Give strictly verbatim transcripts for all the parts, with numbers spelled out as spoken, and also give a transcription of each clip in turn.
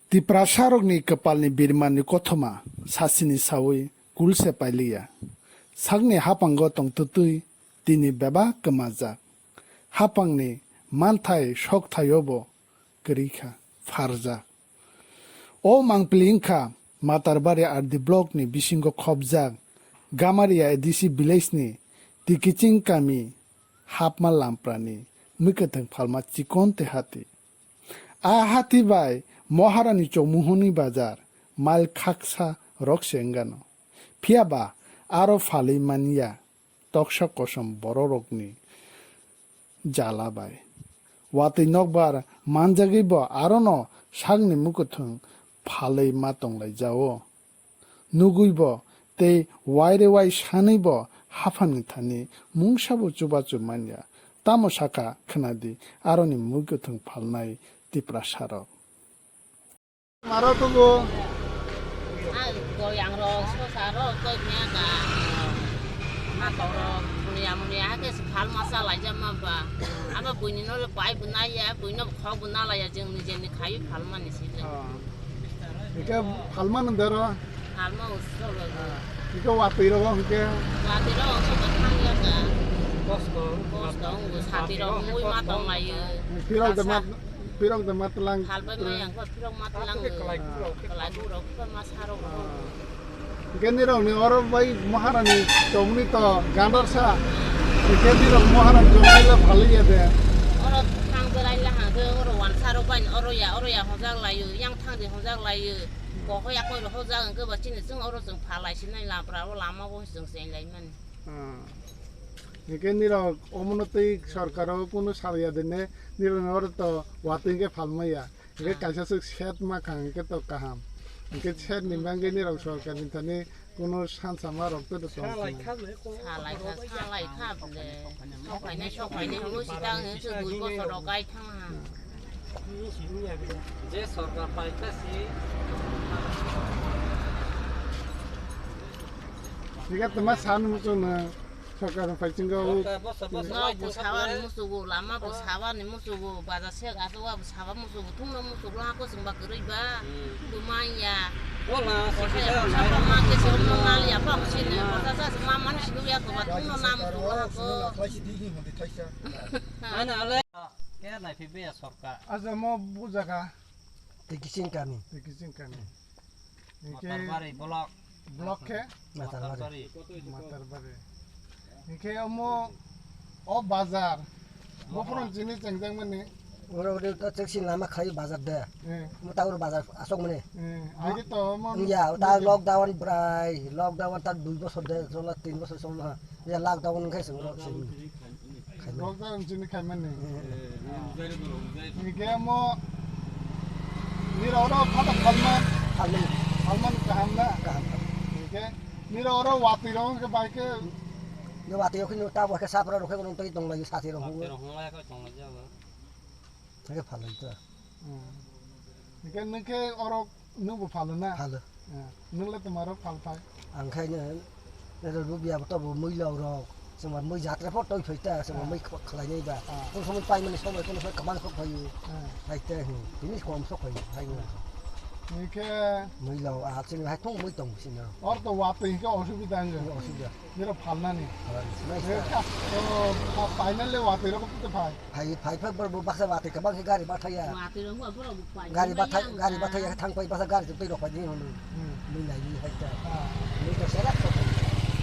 Tiprasarokni kwpalni birmanni kothoma sasini saui kul se pailiya. Sakni hapango tongtwtwi tini bebak kwmajak. Hapangni manthai sokthaiobo kwrwi kha, pharjak. O mangpili wngkha Matarbari R D blockni bisingo khopjak Gamaria A D C villageni Tikiching kami hapma lamprani mwkhwtwng phalma chikon tei hati. A hati bai Moharani Chokmuhuni bazar mail khaksa rok se wngano. Phiya ba aro phalwi manya toksa kosom bororokni jala bai. Watwi nokbar manjagwi bo arono sakni mwkhwtwng phalwi ma tonglaijao. Nugwi bo tei waire wai sanwi bo haphanni thani mungsabo chubachu manya. Tamo sakha khwnadi aroni mwkhwtwng phalnai Tiprasarok. Maro tubu. Ang goyang rok, sosa rok, koi mya ka. Matok rok, munia munia, hake se phal masa laijak ma ba. Abo buini no le pai bo nai ya, buino khok bo nalai ya, jeng ni jeni khai phal mani se. Oh. Ike phalma nang daro. Phalma usolo. Ike watwi rogo hike. Watwi rogo hike thang ya ka. Kosto. Kosto, ungu sati rogo mui ma tong layo. Pirok de mat, pirok de mat lang. Phalbai ma yang ko pirok mat lang. Kalai kurok. Kalai kurok, ko ma sarok. Hike nirok ni oro bai Maharani chomni to gandarsa. Hike nirok Maharani chomni la phalai ya de. Oro thang berai la hang de, oro wansa rok bai oro ya, oro ya hojak layo, yang thang de hojak layo. Boho ya koi hojak ang ke ba chini chwng oro chwng phalai sinai lapra o lama o chwng cheng lai mani. Ah. Hingke nirok omono tei sorkaro kunu sal ya de ne, nirok ni oro to watwi hingke phalma ya. Hingke kaisa swk set ma kha hingke to kaham. Hingke set ni bagwi nirok sorkar ni thani kunu sansa ma rok to tong. Salai kha, salai kha bole. Sok phainai, sok phainai hwnwi sita hwnwi se dui bosor rok gai thang ha. Je sorkar paikha si. Hingke tama san muchung na sorkar paichingo. Sorkar bosa bosa. No lai bo thangkha sawa bole. Ni musugo, lama bo sawa ni musugo, baja se gaso wa bo sawa musugo, thung no musugo, hako sing ba kwrwi ba. Hmm. Bo man ya. Bola, bosa ya, sikisa, bosa lai. Bo man ke se no nal ya, bo se ne, bosa sa se ma man si ya ko ba, thung no nam sugo hako. Ana ale. Khe naiphi baya sorkar. Aja mo bujaga. Tei kising kami. Tei kising kami. Hingke Matarbari block. Block khe? Matarbari. Matarbari. Hingke omo o bazar. Bophron chini chengjak mani. Oro oro to cheksi lama khai bazar de. Eh. Mo ta oro bazar asok mani. Eh, agi to omo. Ya, ta lockdown brai, lockdown ta dui bosor de, sola tin bosor sola. Ya lockdown khai sung rok sung. Lockdown chini khaimani. Hingke mo nirok oro phatok phalman. Phalman. Phalman kaham na? Kaham, kaham. Hingke nirok oro watwi rok hingke bai khe. Ni watwi rok kheno ta bo khe sapra rok khe tong lai sati rok. Watwi rok hwnglai khe tong lai jabo. Hingke phalai to. Hmm. Hingke nwng khe oro nwng bo phalo na? Phalo. Eh, nwng le twma rok phal phai? Ang khai no, ero rubia bo tobo mui log rok, sengba mui jatra pho toi phai ta, sengba mui khlai nai ba. Ah. Kung somoi pai mani somoi kung somoi kwbang sok phai o. Ah. Hai te, hmm, tini kom sok phai o, hai o. Hingke mui log, ah, sini hai thung mui tong sini. Or to watwi hingke osubida hingke. Osubida. Nirok phalnani. Phalnani. Nirok kha-, o, pha-, phainani le watwi rok kute phai. Phai, phai, phai, borok bo baksa watwi kwbang khe gari bathai ya. Watwi rok bo borok bo phai. Gari bathai, gari bathai ya thang phai baksa gari twi rok phai di hwnwi. Hmm. Mui nai ni hai ta. Ah. Mui to serak to.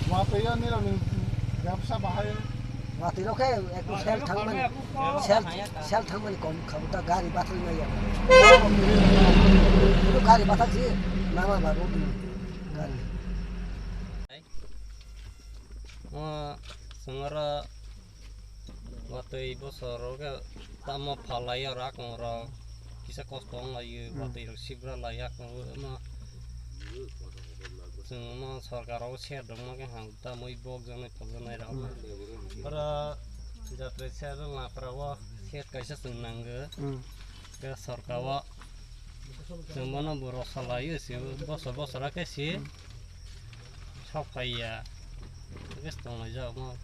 Watwi ya nirok ni bebsa bahai. Watwi rok khe ekdom sel thangmani, sel, sel thangmani kom khabu ta gari bathai nai ya. Gari bathai si nama ba road ni gari. O chwng oro watwi bosor o khe tamo phalai o rakong rok kisa kosto wng lai o, hmm, watwi rok sibra lai ya kung o no. Chwng no sorkar o ser rok ma khe ham ta mui bok jaknai pok jaknai rok. Hmm. Oro jatrai ser lapra o ser kaisa chwng nango. Hmm. Khe sorkar o chwng bono bo rwsa lai o se bosor bosor o khe se. Hmm. Sok phai ya. Hwnkhe se tonglaijak omo.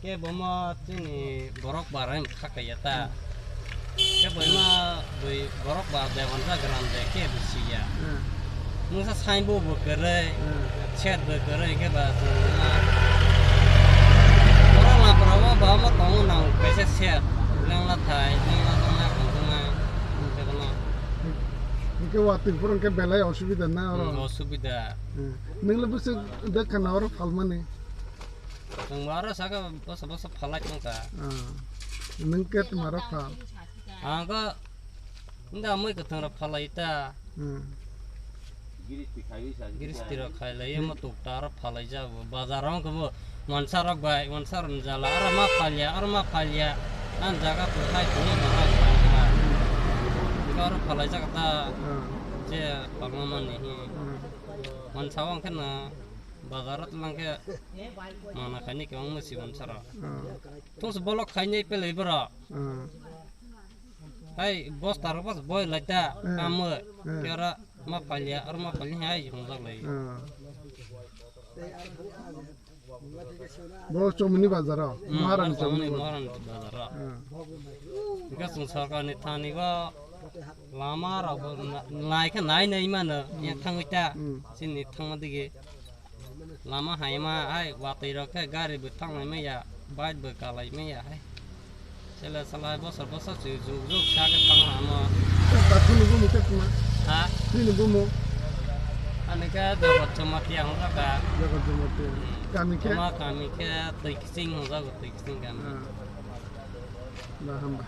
Khe bo ma chini borok barai kha kaiya ta. Khe bo ma Bui borok ba bebanja gram de khe bisi ya. Hmm. Mungsa saimbo bo kwrwi, hmm, shed bo kwrwi khe ba chwngma. Borok lapra o ba mo tongo nang kaisa shed. Lengla thai, lengla tongna, tongna. Hmm. Khe bono. Hingke watwi phuru hingke belai osubida na oro? Hmm, osubida. Hmm. Nwng le bwswk dekha na oro phalmani? Nwng oro saka bwsa bwsa phalai tongkha. Ah. Nwng khe twma rok phal? Ang khe Nda mui kwthang rok phalai ta. Hmm. Giristi rok khailai, hmm, mo tuk ta rok phalai jago. Bazar rok bo wansa rok bai, wansa rok jala, aro ma phalya, aro ma phalya. An jaga tu khai tu ma khai ta. Aro phalai jaga ta. Hmm. Je phalma mani hi. Hmm. Wansa wng khe na bazar rok lang khe mana khaini kwbangma si wansa rok. Hmm. Tus bolok khainai pelai borok. Hmm. Hai, bosta rok bas boi lai ta, hmm, amo, hmm, kera ma palya, ar ma palya hai hongjak lai. Hmm. Bo chomini bazar o, hmm, Maharani chomini, Maharani bazar o. Hmm. Hingke chwng sorkar ni thani go lama rok bo na-, nai khe nai nai mano, hmm, yang thangwi ta, hmm, chini thangma dige. Lama hai ma hai watwi rok khe gari bo tanglai maya, bike bo kalai maya hai. Chele salai bosor bosor se jug jug sa khe tang hamo. Takhwini bumu khe tma? Ha? Nini bumu? Ani khe Jagat Jamatia hwnjak kha. Jagat Jamatia. Hmm. Kami khe? Toma kami khe Twi Kiching hwnjago, Twi Kiching kami. Ah. Ba hamba.